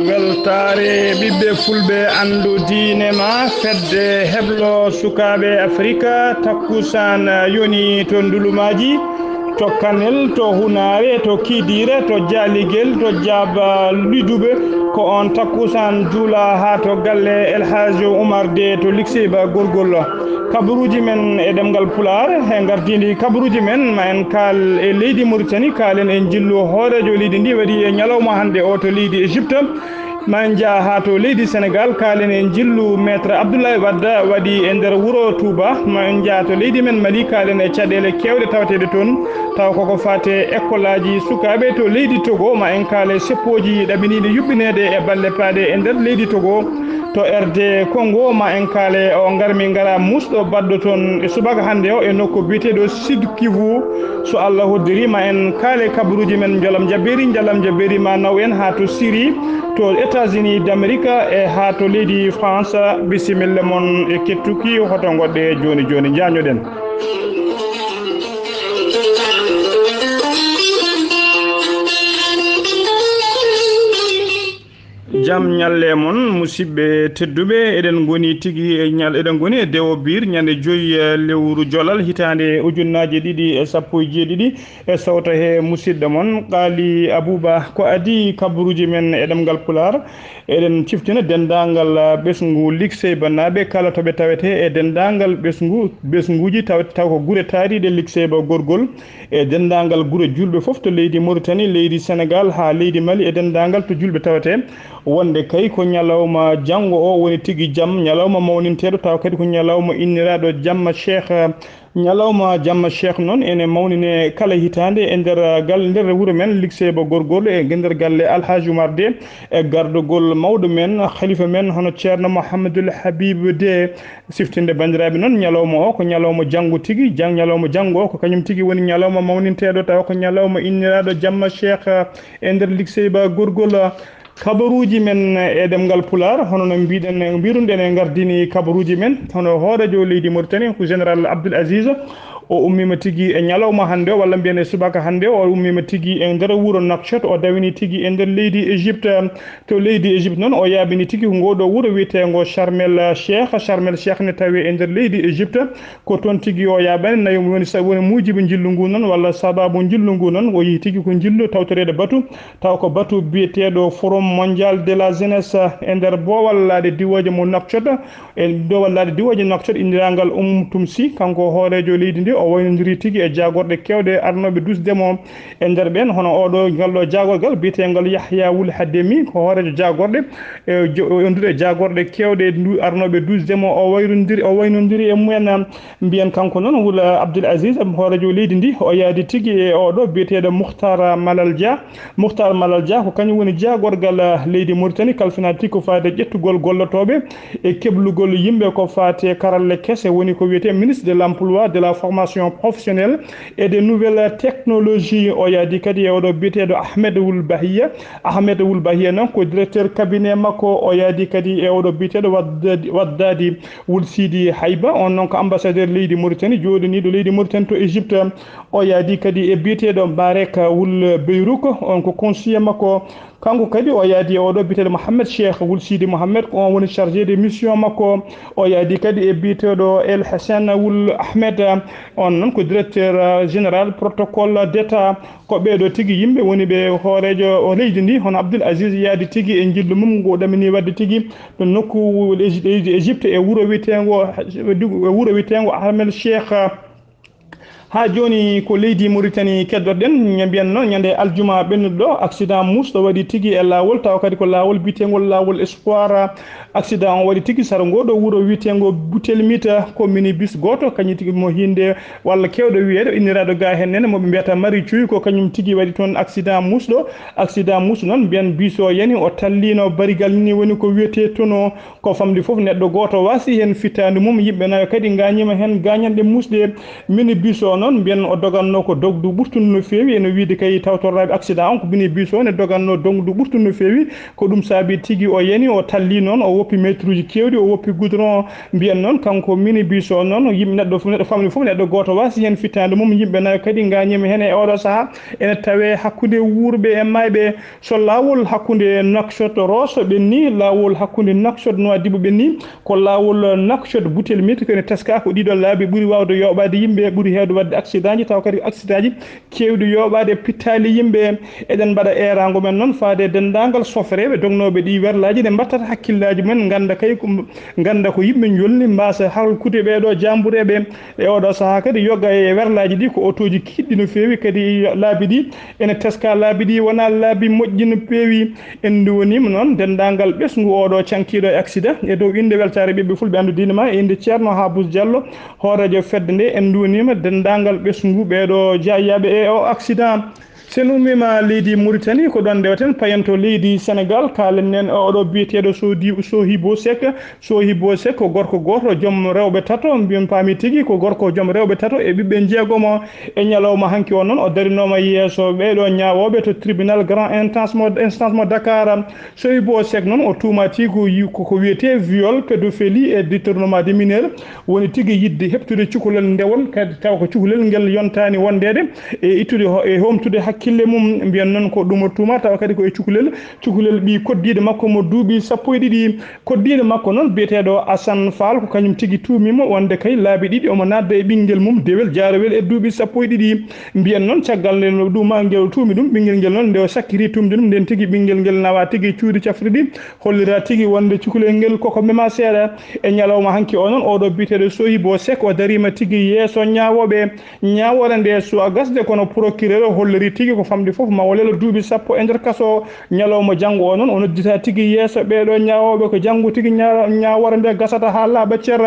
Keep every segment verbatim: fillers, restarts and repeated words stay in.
Weltaare ɓiɓɓe fulɓe, anndu diine ma, fedde heblo sukaaɓe Afrika, takkusaan yoni to ndulumaaji, to Kanel, to Hunaare, to Kiidiire, to Jaaligel, to Jaaba Liduɓe. Ko on takkusaan juula haa to galle El Hadj Oumar De to Likseyba Gorgol. Kabaruuji men e ɗemngal Pulaar, e ngardiindi kabaruuji men, ma en kaal e leydi Mauritanie, kaalen e njillu hooreejo leydi ndi waɗi e ñalawma hannde o to leydi Égypte. Ma en njaa haa to leydi Sénégal, kaalen e njillu Maître Abdoulaye Wade waɗi e nder wuro Touba. Ma en njaa to leydi men Mali, kaalen e caɗeele keewɗe tawateeɗe toon. Taw koko faate ekkolaaji sukaaɓe to leydi Togo, ma en kaale seppooji ɗaɓɓiniiɗi yuɓɓineede e balle paaɗe e nder leydi Togo. To R D Congo, ma en kaale o ngarmi ngara muusɗo baɗɗo toon e subaka hannde o e nokku biyeteeɗo Sud Kivu. So Allah hoddiri, ma en kaale kabaruuji men njalam jabeeri, njalam jabeeri ma naw en haa to Siri, to États-Unis d'Amérique e haa to leydi France. Bisimilla mon e kettuki hoto ngoɗɗe jooni jooni. Njañoɗen. Jam ñalle mon, musidɓe tedduɓe. Eɗen ngoni tigi e ñal-, eɗen ngoni e dewo biir ñande joyi, eh, lewru jolal hitaande ujunnaaji ɗiɗi e sappo e jeeɗiɗi. E sawto he musidɗo mon Qaali Abuba. Ko adii kabaruuji men e ɗemngal Pulaar. Eɗen ciftina denndaangal, ah, ɓesngu Likseyba naaɓe kala to ɓe tawetee, e denndaangal ɓesngu, ɓesnguuji taw, taw ko gure taariiɗe Likseyba Gorgol, e denndaangal gure juulɓe fof to leydi Mauritanie, leydi Sénégal haa leydi Mali, e denndaangal to juulɓe tawetee. Wonde kay ko ñalawma janngo o woni tigi jam, ñalawma mawninteeɗo, taw kadi ko ñalawma inniraaɗo jamma Cheikh, ah, Ñalawma jamma Cheikh noon ene mawnine kala hitaande e nder gal-, nder wuro men Likseyba Gorgol, e nder galle Alhaji Oumar De, e gardagol mawɗo men, khalifa men, hono Ceerno Mouhamadoul Habib De. Siftinde banndiraaɓe noon, ñalawma o ko ñalawma janngo tigi, jang-, ñalawma janngo o ko kañum tigi woni ñalawma mawninteeɗo, tawa ko ñalawma inniraaɗo jamma Cheikh e nder Likseyba Gorgol. Kabaruuji men e ɗemngal Pulaar, hono no mbiɗen, mbiɗunɗen e ngardini kabaruuji men, hono hooreejo leydi Mauritanie, ko Général Abdoul Aziz, o ummiima tigi e ñalawma hannde o, walla mbiyen e subaka hannde o, o ummiima tigi e nder wuro Nouakchott, o dawini tigi e nder leydi Égypte. To leydi Égypte noon, o yaaɓini tigi ko ngoo ɗoo wuro wiyeteengo Sharm el Cheikh. Sharm el Cheikh ne tawee e nder leydi Égypte. Ko toon tigi o yaaɓani, nayi woni sa-, woni muujibu njillu ngu noon, walla sababu njillu ngu noon, o yehi tigi ko njillu tawtoreede batu, taw ko batu biyeteeɗo Forum Mondial de la Jeunesse e nder boowal laaɗe diwooje mo Nouakchott. E boowal laaɗe diwooje Nouakchott, inndirangal Oumou Toumsi, kanko hooreejo leydi ndi, o waynondiri tigi e jaagorɗe keewɗe arnooɓe duusde mo. E nder ɓeen, hono oɗo, ngal ɗo jaagorgal biyeteengal Yahya Wul Hademi, ko hooreejo jaagorɗe, e jo-, o yondude e jaagorɗe keewɗe ndu arnooɓe duusde mo, o wayrondiri, o waynondiri e mumen. Mbiyen kanko noon, Wul Abdoul Aziz, hooreejo leydi ndi, o yaadi tigi e oɗo biyeteeɗo Mouhtar Malal Dia. Mouhtar Malal Dia ko kañum woni jaagorgal leydi Mauritanie, kalfinaade tigi ko faati e ƴettugol gollotooɓe e keblugol yimɓe ko faati e karalle kese, woni ko wiyetee ministre de l'emploi, de la formation professionnelle et des nouvelles technologies. O yaadi kadi e oɗo biyeteeɗo Ahmed Wul Bahiya. Ahmed Wul Bahiya noon ko directeur cabinet makko. O yaadi kadi e oɗo biyeteeɗo Waddadi, Waddadi Wul Sidi Hayba. On noon ko ambassadeur leydi Mauritanie, jooɗiniiɗo leydi Mauritanie to Égypte. O yaadi kadi e biyeteeɗo Barek Wul Beyrouk, on ko conseiller makko. Kanko kadi o yaadi e oɗo biyeteeɗo Mohamed Cheikh Wul Sidi Mohamed, ko on woni chargé de mission makko. O yaadi kadi e biyeteeɗo El Hassan Wul Ahmed, on noon ko directeur, euh, général protocole d'État. Ko ɓeeɗo tigi yimɓe woni ɓe hooreejo o leydi ndi, hono Abdoul Aziz yaadi tigi e njillu mum ngu ɗamini waɗde tigi to nokku leydi Égypte e wuro wiyeteengo, e wuro wiyeteengo Ahmed Cheikh. Haa jooni ko leydi Mauritanie keddoɗen, ñe mbiyanno ñande aljuma ɓennuɗo ɗo, accident muusɗo waɗi tigi e laawol, tawa kadi ko laawol biyeteengol laawol Espoir. Accident on waɗi tigi sara ngoo ɗo wuro wiyeteengo Butelmita, ko minibus gooto, kañum tigi mo hiinde walla keewɗo wiyeede, inniraaɗo ga heen nene, mo ɓe mbiyata Mari Cuy, ko kañum tigi waɗi toon accident muusɗo. Accident muusɗo noon, mbiyan bus o yani, o talliino barigal ni, woni ko wiyetee tonneau. Ko famɗi fof, neɗɗo gooto waasi heen fittaandu mum, yimɓe nayo kadi ngaañiima heen gaañanɗe muusɗe. Minibus o noon mbiyen o doganno ko dogdu ɓurtundu no feewi, ene wiide kay tawtoraaɓe accident on ko minibus o ne doganno dogdu ɓurtundu no feewi. Ko ɗum saabi tigi o yani, o talli noon, o woppi meetruuji keewɗi, o woppi goudron. Mbiyen noon kanko minibus o noon, yimɓe, neɗɗo fof, neɗɗo famɗi fof, neɗɗo gooto waasi heen fittaandu mum. Yimɓe nayo kadi ngaañiima heen e oɗo sahaa. Ene tawee hakkunde wuurɓe e maayɓe. So laawol hakkunde Nouakchott Rosso ɓenni, laawol hakkunde Nouakchott Nouadhibou ɓenni, ko laawol Nouakchott Boutelmit, ko ene teskaa ko ɗiɗo laabi ɓuri waawde yooɓaade yimɓe, ɓuri heewde waɗde accident ji, tawa kadi accident ji keewɗi yooɓaade pittaali yimɓe. Eɗen mbaɗa eeraango men noon faade e denndaangal sofreeɓe dognooɓe ɗii werlaaji, nde mbattata hakkillaaji mumen, ngannda kay ko, ngannda ko yimɓe njolni, mbaasa halkude ɓee ɗoo jaambureeɓe. E oɗo sahaa kadi, yoga e werlaaji ɗi ko otooji kiiɗɗi no feewi, kadi laabi ɗi ene teska, laabi ɗi wonaa laabi moƴƴi no feewi. En nduwaniima noon denndaangal ɓesngu oɗo cankiiɗo e aksida. E dow innde weltaare ɓiɓɓe fulɓe anndu diine ma, e innde Ceerno Habous Diallo, hooreejo fedde nde, en nduwaniima denndaangal ɓesngu ɓee ɗoo jaayaaɓe e o accident. So en ummiima leydi Mauritanie, ko ɗoon ndewaten payanto leydi Sénégal, kaalen nen e oɗo biyeteeɗo Sohdi-, Sohibo Seck. Sohibo Seck ko gorko gooto joom rewɓe tato, mbiyen paami tigi ko gorko joom rewɓe tato e ɓiɓɓe njeegomo. E ñalawma hanki o noon, o darinooma yeeso ɓee ɗoo ñaawooɓe to tribunal grand instance mo, instance mo Dakar. Sohibo Seck noon, o tuumatii ko yi-, ko, ko wiyetee viol, pédophilie et détournement de mineur, woni tigi yiɗde heɓtude cukalel ndewon, kadi tawa ko cukalel ngel yontaani wondeede, e ittude ho-, e hoomtude hakkille mum. Mbiyen noon ko ɗum o tuuma, tawa kadi ko e cukalel, cukalel ɓii koddiiɗo makko mo duuɓi sappo e ɗiɗi. Koddiiɗo makko noon, biyeteeɗo Assane Fall, ko kañum tigi tuumiimo wonde kay laabi ɗiɗi omo naatda e ɓinngel mum dewel jaarowel e duuɓi sappo e ɗiɗi. Mbiyen noon, caggal nde no ɗuma ngel tuumi ɗum, ɓinngel ngel noon, nde o sakkiti tuumde ɗum, nden tigi ɓinngel ngel nawa tigi cuuɗi cafrirɗi, hollira tigi wonde cukalel ngel koko mema seeɗa. E ñalawma hanki o noon, oɗo biyeteeɗo Sohibo Seck, o dariima tigi yeeso ñaawooɓe. Ñaawoore nde suwa gasde, kono procureur o holliri tigi ko famɗi fof ma o lelo duuɓi sappo e nder kaso. Ñalawma janngo o noon, o noddita tigi yeeso ɓee ɗoo ñaawooɓe, ko janngo tigi ñaa-, ñaawoore nde gasata haa laaɓa cer.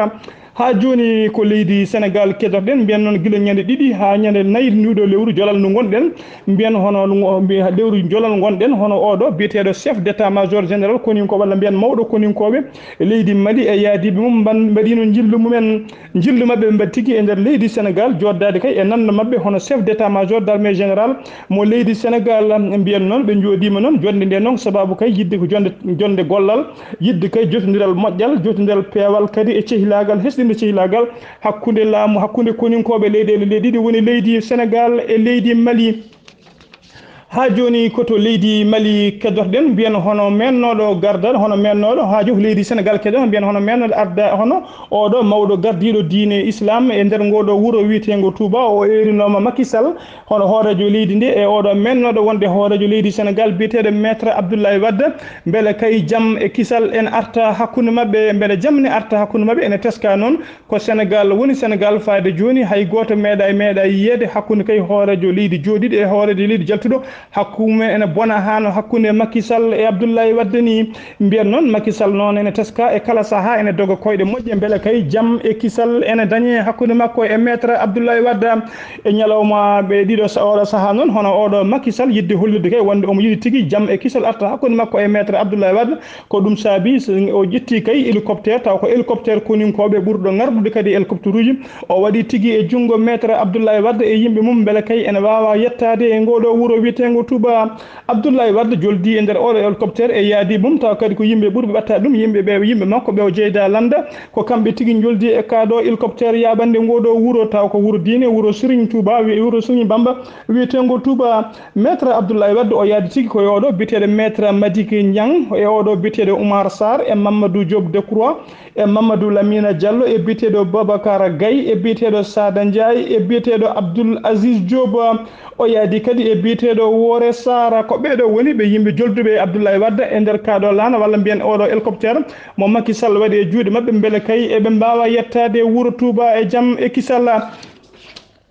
Haa jooni ko leydi Senegaal keddorɗen, mbiyen noon gila ñande ɗiɗi haa ñande nayi nduɗo lewru jolal ndu ngonɗen, mbiyen hono ngu-, mbi-, lewru jolal ngonɗen, hono oɗo biyeteeɗo chef d'état-major général koninko walla mbiyen mawɗo koninkooɓe e leydi Mali e yaadiiɓe mum mban-, mbaɗino njillu mumen. Njillu maɓɓe ɓe mbaɗi tigi e nder leydi Senegaal, jooɗdaade kay e nanndo maɓɓe hono chef d'état-major d'armée général mo leydi Senegaal. Mbiyen noon, ɓe njooɗiima noon, jonnde nde noon, sabaabu kay yiɗde ko jonnde, jonnde gollal, yiɗde kay jotondiral moƴƴal, jotondiral peewal kadi e cehilaagal, hesɗinde cehilaagal hakkunde laamu, hakkunde koninkooɓe leyɗeele ɗe ɗiɗi, woni leydi Senegaal e leydi Mali. Haa jooni ko to leydi Mali keddorɗen, mbiyen hono meennooɗo gardal, hono meennooɗo haa jooni leydi Senegaal keddorɗen, mbiyen hono meennooɗo arda, hono oɗo mawɗo gardiiɗo diine Islam e nder ngooɗo wuro wiyeteengo Touba, o eerinooma Macky Sall, hono hooreejo leydi ndi e oɗo meennooɗo wonde hooreejo leydi Senegaal biyeteeɗo Maître Abdoulaye Wade, mbele kay jam e kisal en arta hakkunde maɓɓe, mbele jam ne arta hakkunde maɓɓe, ene teska noon. Ko Senegaal woni Senegaal fayde jooni, hay gooto meeɗaay, meeɗaay yiyeede hakkunde kay hooreejo leydi jooɗiiɗo e hooreejo leydi jaltuɗo. Hakkunde mumen ene bona haa no hakkunde Macky Sall e Abdoulaye Wade ni. Mbiyen noon, Macky Sall noon ene teska e kala sahaa ene doga koyɗe moƴƴe, mbele kay jam e kisal ene dañe hakkunde makko e Maître Abdoulaye Wade. E ñalawma ɓe ɗiɗo sa-, oɗo sahaa noon, hono oɗo Macky Sall yiɗde hollirde kay wonde omo yiɗi tigi jam e kisal arta hakkunde makko e Maître Abdoulaye Wade. Ko ɗum saabi so o ƴetti kay hélicoptère, taw ko hélicoptère koninkooɓe ɓurɗo ŋarɗude kadi hélicoptère uji. O waɗi tigi e junngo Maître Abdoulaye Wade e yimɓe mum, mbele kay ene waawa yettaade e ngooɗo wuro wiyeteengo Touba. Abdoulaye Wade joldi e nder oɗo hélicoptère e yaadi mum, taw kadi ko yimɓe ɓurɓe ɓattaade ɗum, yimɓe ɓe, yimɓe makko ɓe o jeyda lannda. Ko kamɓe tigi njoldi e kaaɗo hélicoptère yaaɓande ngooɗo wuro, taw ko wuro diine, wuro Serigne Touba, wi-, wuro Serigne Bamba wiyeteengo Touba. Maître Abdoulaye Wade o yaadi tigi ko e oɗo biyeteeɗo Maître Madick Niang, e oɗo biyeteeɗo Oumar Sarr, e Mamadou Diop Decroix, e Mamadou Lamina Diallo, e biyeteeɗo Babacar Gaye, e biyeteeɗo Sada Ndiaye, e biyeteeɗo Abdoul Aziz Diop. O yaadi kadi e biyeteeɗo Woré Sarr. Ko ɓee ɗoo woni ɓe yimɓe jolduɓe e Abdoulaye Wade e nder kaaɗo laana, walla mbiyen oɗo hélicoptère mo Macky Sall waɗi e juuɗe maɓɓe, mbele kay eɓe mbaawa yettaade wuro Touba e jam e kisal.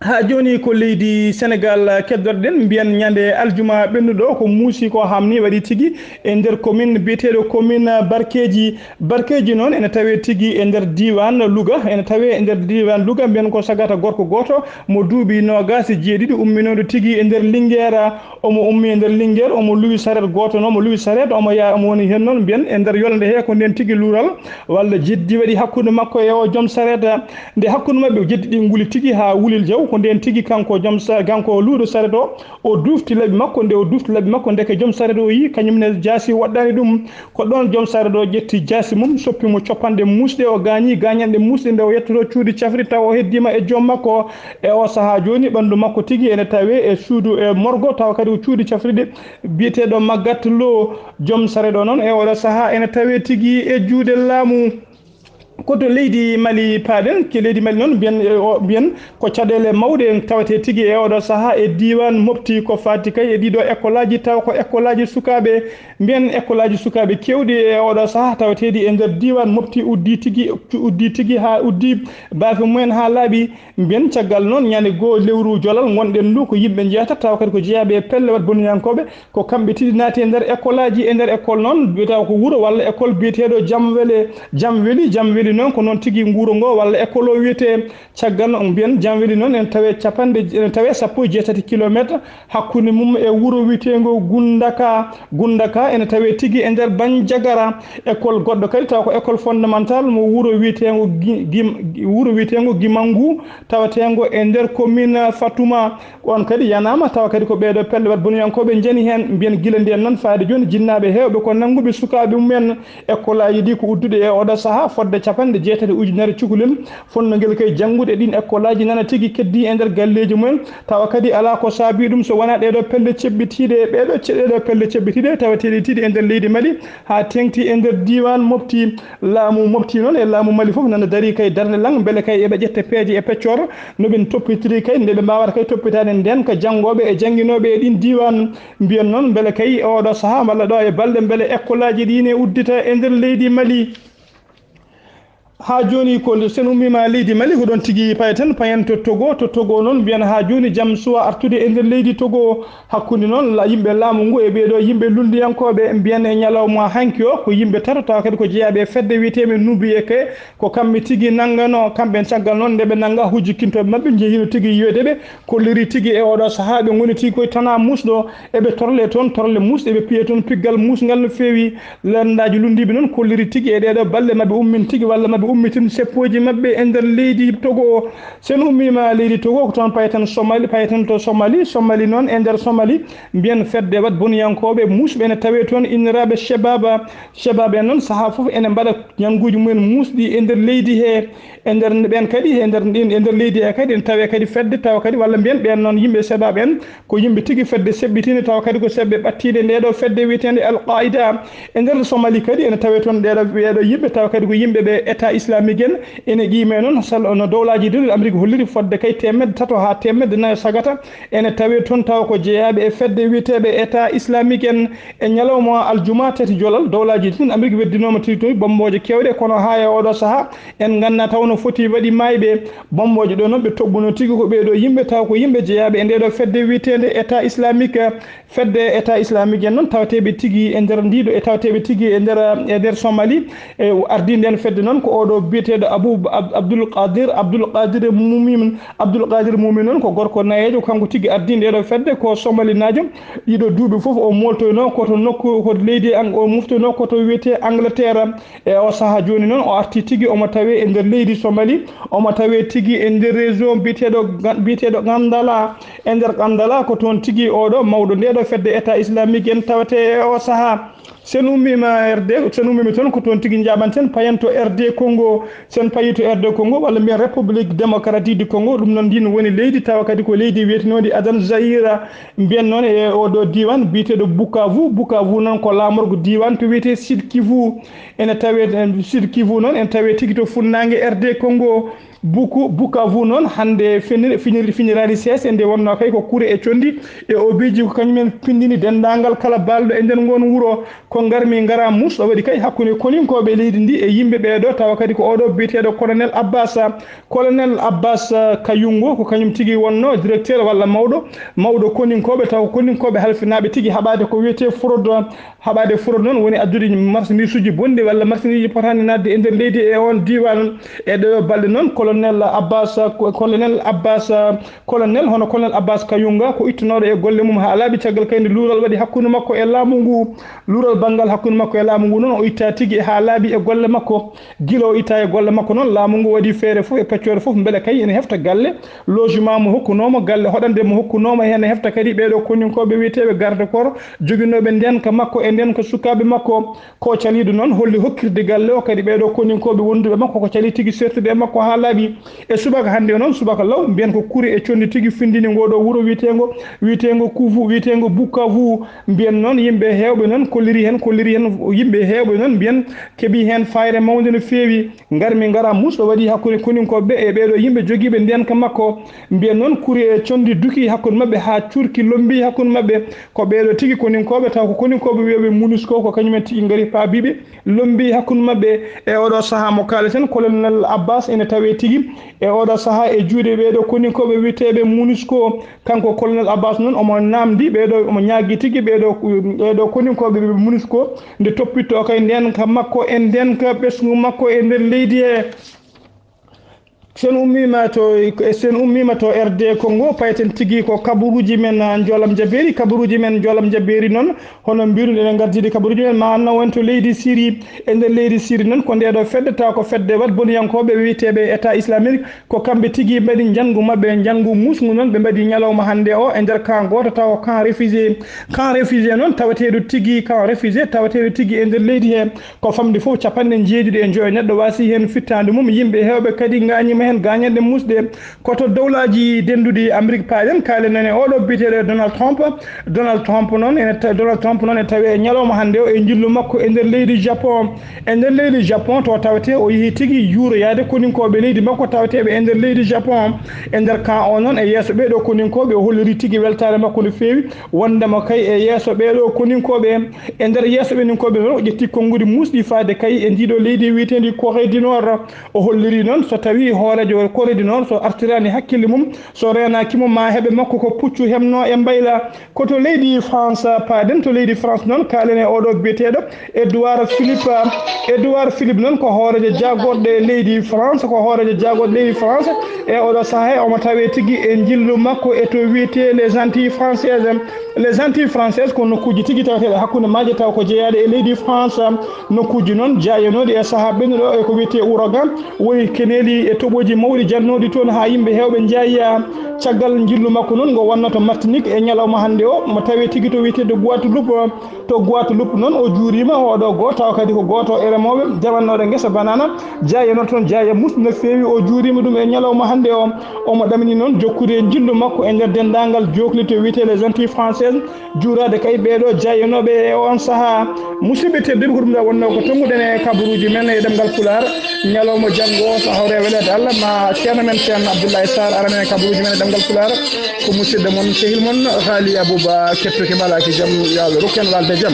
Haa jooni ko leydi Senegaal keddorɗen, mbiyen ñande aljuma ɓennuɗo ko muusi ko hamni waɗi tigi e nder commune biyeteeɗo commune Barkeeji. Barkeeji noon ene tawee tigi e nder diiwaan Louga, ene tawee e nder diiwaan Louga, mbiyen ko sagata gorko gooto mo duuɓi noogaas e jeeɗiɗi umminooɗo tigi e nder Linguère. Omo ummi e nder Linguère, omo luwi sareet gooto noon, omo luwi sareet, omo yaha, omo woni heen noon, mbiyen e nder yolnde hee ko ndeen tigi luural walla jeddi waɗi hakkunde makko e o joom sareet. Nde hakkunde maɓɓe jeddi ɗi nguli tigi haa wulil jaw, Ko ndeen tigi kanko joom sa-, kanko luuɗo saret o, o dufti laɓi makko. Nde o dufti laɓi makko, ndeke joom saret o yii kañum ne jaasi waɗɗaani ɗum. Ko ɗoon joom saret o ƴetti jaasi mum, soppi mo copanɗe muusɗe, o gaañi gaañanɗe muusɗe. Nde o yettoto cuuɗi cafri, taw o heddiima e joom makko. E o sahaa jooni, ɓanndu makko tigi ene tawee e suudu, e morgo, tawa kadi ko cuuɗi cafriɗi biyeteeɗo Magatte Lô. Joom saret o noon e oɗo sahaa ene tawee tigi e juuɗe laamu. Ko to leydi Mali paaɗen, ke leydi Mali noon mbiyen, eh, o, mbiyen ko caɗeele mawɗe tawetee tigi e oɗo sahaa e diiwaan Mopti, ko faati kay e ɗiɗo ekkolaaji, tawa ko ekkolaaji sukaaɓe. Mbiyen ekkolaaji sukaaɓe keewɗi e oɗo sahaa taweteeɗi e nder diiwaan Mopti uddii tigi, uddii tigi haa uddii baafe mumen haa laaɓi. Mbiyen caggal noon ñande goo lewru jolal ngonɗen ndu, ko yimɓe njeetato tawa kadi ko jeyaaɓe e pelle waɗ boniyankooɓe. Ko kamɓe tigi naati e nder ekkolaaji. E nder ekkol noon, mbiyata ko wuro walla ekkol biyeteeɗo Jam Wele, Jam Weli, Jam Weli noon ko noon tigi nguuro ngo walla ekkol o wiyetee. Caggal noon, mbiyen Jam Weli noon ene tawee capanɗe, ene tawee sappo e jeetati kilomeetre hakkunde mum e wuro wiyeteengo Gundaka. Gundaka ene tawee tigi e nder Banjagara. Ekkol goɗɗo kadi tawa ko ekkol fondamental mo wuro wiyeteengo Gi-, Gim-, wuro wiyeteengo Gimangu, taweteengo e nder commune Fatuma. On kadi yanaama, tawa kadi ko ɓeeɗo pelle waɗ boniyankooɓe njani heen. Mbiyen gila ndeen noon faade jooni, jinnaaɓe heewɓe ko nannguɓe sukaaɓe mumen. Ekkolaaji ɗi ko udduɗe e oɗo sahaa fodde capanɗe jeetati ujunere cukalel. Fotnoo ngel kay janngude ɗiin ekkolaaji nana tigi keddii e nder galleeji mumen, tawa kadi alaa ko saabii ɗum so wonaa ɗeeɗo pelle ceɓɓitiiɗe, ɓeeɗo ce-, ɗeeɗo pelle ceɓɓitiiɗe taweteeɗe tigi e nder leydi Mali, haa teeŋti e nder diiwaan Mopti. Laamu Mopti noon e laamu Mali fof nana darii kay darnde laŋ, mbele kay eɓe ƴetta peeje e peccoor no ɓe toppitiri kay, nde ɓe mbaawata kay toppitaade ndeenka janngooɓe e jannginooɓe e ɗiin diiwaan. Mbiyen noon mbele kay oɗo sahaa walla ɗo e balɗe mbele ekkolaaji ɗi ne uddita e nder leydi Mali. Haa jooni ko nde sen ummiima leydi Mali, ko ɗoon tigi payaten, payen to Togo. To Togo noon, mbiyen haa jooni jam suwaa artude e nder leydi Togo. Hakkunde noon la-, yimɓe laamu ngu e ɓeeɗo yimɓe lunndiyankooɓe, mbiyen e ñalawma hanki o, ko yimɓe tato, tawa kadi ko jeyaaɓe e fedde wiyeteende Nubiye ke, ko kamɓe tigi nanngano. Kamɓe caggal noon nde ɓe nannga, hujjikintooɓe maɓɓe njehiino tigi yiyoyde ɓe, kolliri tigi e oɗo sahaa ɓe ngoni tigi koye tanaa muusɗo. Eɓe torle toon torle muusɗe, eɓe piya toon piggal muusngal no feewi. Lanndaaji lunndiiɓe noon kolliri tigi e ɗeeɗo balɗe maɓe ummin tigi walla maɓe ummitin seppooji maɓɓe e nder leydi Togo o. Sen ummiima leydi Togo, ko toon payten Somali, payten to Somali. Somali noon, e nder Somali, mbiyen fedde waɗ boniyankooɓe muusɓe ene tawee toon inniraaɓe Shebaba. Shebaba en noon sahaa fof ene mbaɗa ñannguuji mumen muusɗi e nder leydi he. E nder ɓeen kadi, e nder ɗin, e nder leydi he kadi ene tawee kadi fedde, tawa kadi walla mbiyen ɓeen noon yimɓe Shebaba en ko yimɓe tigi fedde seɓɓitiinde, tawa kadi ko seɓɓe ɓattiinde nde ɗo fedde wiyeteende Al Qaida. E nder Somali kadi ene tawee toon ɗeeɗo, ɓeeɗo yimɓe, tawa kadi ko yimɓe ɓe État Islamique en. Ene qiimee noon, sal-, no dowlaaji ɗiɗi Amrik holliri, fodde kay teemedde tato haa teemedde nayo sagata ene tawee toon, tawa ko jeyaaɓe e fedde wiyeteeɓe État Islamique en. E ñalawma aljuma tati jolal, dowlaaji ɗiɗi Amrik weddinooma tigi toon bommbooje keewɗe, kono haa e oɗo sahaa en nganndaa taw no foti waɗi maayɓe. Bommbooje ɗo noon ɓe toɓɓuno tigi ko ɓeeɗo yimɓe, tawa ko yimɓe jeyaaɓe e ndeeɗo fedde wiyeteende État Islamique. Fedde État Islamique en noon tawateeɓe tigi e nder ndiiɗo, e tawateeɓe tigi e nder, e nder Somali. E ardii ndeen fedde noon ko oɗo biyeteeɗo Abu Ab-, Abdul Qadir, Abdul Qadir Mumin, Abdul Qadir Mumin noon ko gorko nayeejo, kanko tigi ardii ndeeɗo fedde, ko Somalinaajo. Ɗiɗo duuɓi fof o mooltoyno ko to nokku, ko leydi Ang-, o moftoyno ko to wiyetee Angleterre. E o sahaa jooni noon, o artii tigi, omo tawee e nder leydi Somali, omo tawee tigi e nder région biyeteeɗo Ga-, biyeteeɗo Gandala. E nder Gandala, ko toon tigi oɗo mawɗo ndeeɗo fedde État Islamique en tawetee e o sahaa. Sen ummiima R D, sen ummiima toon, ko toon tigi njaaɓanten, payen to R D Congo. Sen payii to R D Congo, walla mbiyen République Démocratique du Congo, ɗum noon, ndiin woni leydi, tawa kadi ko leydi wiyetenoondi Adan Zaïre. Mbiyen noon e oɗo diiwaan biyeteeɗo Bukavu. Bukavu noon ko laamorgo diiwaan to wiyetee Sud Kivu. Ene tawee, eh, Sud Kivu noon, ene tawee tigi to funnaange R D Congo. Buku, Bukavu noon, hannde fenir-, finir-, finiraani seese, nde wonnoo kay ko kure e conndi e obiiji, ko kañum en pinndini denndaangal kala baalɗo e nder ngoon wuro. Ko ngarmi ngara mus, o waɗi kay hakkunde koninkooɓe leydi ndi e yimɓe ɓeeɗo, tawa kadi ko oɗo biyeteeɗo Colonel Abbas. Colonel Abbas, eh, Kayungo, ko kañum tigi wonnoo directeur walla mawɗo, mawɗo koninkooɓe, tawa ko koninkooɓe halfinaaɓe tigi haɓaade ko wiyetee fraude. Haɓaade fraude noon woni addude marchandise uji bonɗi walla marchandise uji potaani naatde e nder leydi e oon diiwaan. E ɗeeɗo balɗe noon, Colonel Abbas, Colonel Abbas, Colonel, hono Colonel Abbas Kayunga, ko ittunooɗo e golle mum haa laaɓi caggal kayndi luural waɗi hakkunde makko e laamu ngu. Luural banngal hakkunde makko e laamu ngu noon, o ittaa tigi haa laaɓi e golle makko. Gila o ittaa e golle makko noon, laamu ngu waɗi feere fof e peccoore fof, mbele kay ene hefta galle, logement mo hokkunoo mo, galle hoɗande mo hokkunoo mo, heen hefta kadi ɓee ɗoo koninkooɓe wiyeteeɓe garde corps, joginooɓe ndeenka makko e ndeenka sukaaɓe makko. Ko caliiɗo noon holli hokkirde galle o kadi ɓee ɗoo koninkooɓe wonduɓe makko, ko calii tigi sertude e makko haa laaɓi. E subaka hannde o noon, subaka law, mbiyen ko kuri e conndi tigi findini ngoo ɗoo wuro wiyeteengo, wiyeteengo Kuuvu, wiyeteengo Bukavu. Mbiyen noon yimɓe heewɓe noon kolliri heen, kolliri heen, yimɓe heewɓe noon mbiyen keɓii heen faayre mawnde no feewi. Ngarmi ngara musɗo waɗi hakkunde koninkooɓe ɓe e ɓee ɗoo yimɓe jogiiɓe ndeenka makko. Mbiyen noon kuri e conndi duki hakkunde maɓɓe haa cuurki lommbi hakkunde maɓɓe. Ko ɓee ɗoo tigi koninkooɓe, taw ko koninkooɓe wiyooɓe MONUSCO, ko kañumen tigi ngari paabiiɓe, lommbi hakkunde maɓɓe. E oo ɗoo sahaa mo kaaleten, Colonel Abbas ene tawee tigi e oo ɗoo sahaa e juuɗe ɓee ɗoo koninkooɓe wiyeteeɓe MONUSCO. Kanko Colonel Abbas noon, omo naamndi ɓee ɗoo, omo ñaagii tigi ɓee ɗoo, ɓee ɗoo koninkooɓe ɓe MONUSCO, nde toppittoo kay ndeenka makko e ndeenka ɓesngu makko e nder leydi he. Sen ummiima to, sen ummiima to R D Congo, payten tigi ko kabaruuji men, ah, Njoolam Jabeeri. Kabaruuji men Njoolam Jabeeri noon, hono mbiiruɗen, eɗen ngardiɗi kabaruuji men, ma nawen to leydi Siri. E nder leydi Siri noon, ko ndee ɗoo fedde, tawa ko fedde waɗ boniyankooɓe wiyeteeɓe État Islamique, ko kamɓe tigi mbaɗi njanngu maɓɓe, njanngu muusngu noon ɓe mbaɗi ñalawma hannde o e nder camp gooto, tawa ko camp réfugié. Camp réfugié noon taweteeɗo tigi, camp réfugié taweteeɗo tigi e nder leydi he. Ko famɗi fof capanɗe njeeɗiɗi e joyo neɗɗo waasi heen fittaandu mum, yimɓe heewɓe kadi ngaañiima heen gaañanɗe muusɗe. Ko to dowlaaji dennduɗi Amrik paaɗen, kaalen en e oo ɗoo biyeteeɗo Donald Trump. Donald Trump noon ene ta-, Donald Trump noon e tawee e ñalawma hannde o e njillu makko e nder leydi Japon. E nder leydi Japon to tawetee o yehi tigi yuuroyaade koninkooɓe leydi makko taweteeɓe e nder leydi Japon. E nder camp o noon e yeeso ɓee ɗoo koninkooɓe o holliri tigi weltaare makko no feewi wonndema kay e yeeso ɓee ɗoo koninkooɓe. E nder yeeso ɓeninkooɓe noon, o ƴetti konnguɗi muusɗi faade kay e ndii ɗoo leydi wiyeteendi Corée du Nord. O holliri noon, so tawii hooreejo Corée du Nord, so artiraani hakkille mum, so reenaaki mo, maa heɓe makko ko puccu heɓnoo e mbayla. Ko to leydi France paaɗen, to leydi France noon, kaalen e oo ɗoo biyeteeɗo Edouard Philippe. Edouard Philippe noon ko hooreejo jaagorɗe leydi France, ko hooreejo jaagorɗe leydi France. E oo ɗoo sahaa, omo tawee tigi e njillu makko e to wiyetee Les Antilles Françaises. Les Antilles Françaises ko nokkuuji tigi taweteeɗe hakkunde maaje, taw ko jeyaaɗe e leydi France. Nokkuuji noon jaayanooɗi e sahaa ɓennuɗo e ko wiyetee ouragan, woni keneeli e toɓooji mawɗi jannooɗi toon haa yimɓe heewɓe njaayaa. Caggal njillu makko noon, ngo wonno to Martinique e ñalawma hannde o, mo tawee tigi to wiyeteeɗo Guadeloupe. To Guadeloupe noon, o juuriima oo ɗoo goo, tawa kadi ko gooto e remooɓe jamannooɗo ngesa banana. Jaayanoo toon jaaya muusɗi no feewi, o juuriima ɗum e ñalawma hannde o. Omo ɗamini noon jokkude e njillu makko e nder denndaangal jookli to wiyetee Les Antilles Françaises, juuraade kay ɓee ɗoo jaayanooɓe e oon sahaa. Musidɓe tedduɓe, ko ɗum ɗoo wonnoo ko tonnguɗen e kabaruuji men e ɗemngal Pulaar. Ñalawma janngo o, so hawre weleede Allah, ma ceerno men Ceerno Abdoulaye Sarr ara men e kabaruuji men e ɗemngal Pulaar. Ko musidɗo mon, sehil mon, Haali Abouba Ketto, ki malaaki jam, yo Allah rokku en waalde jam.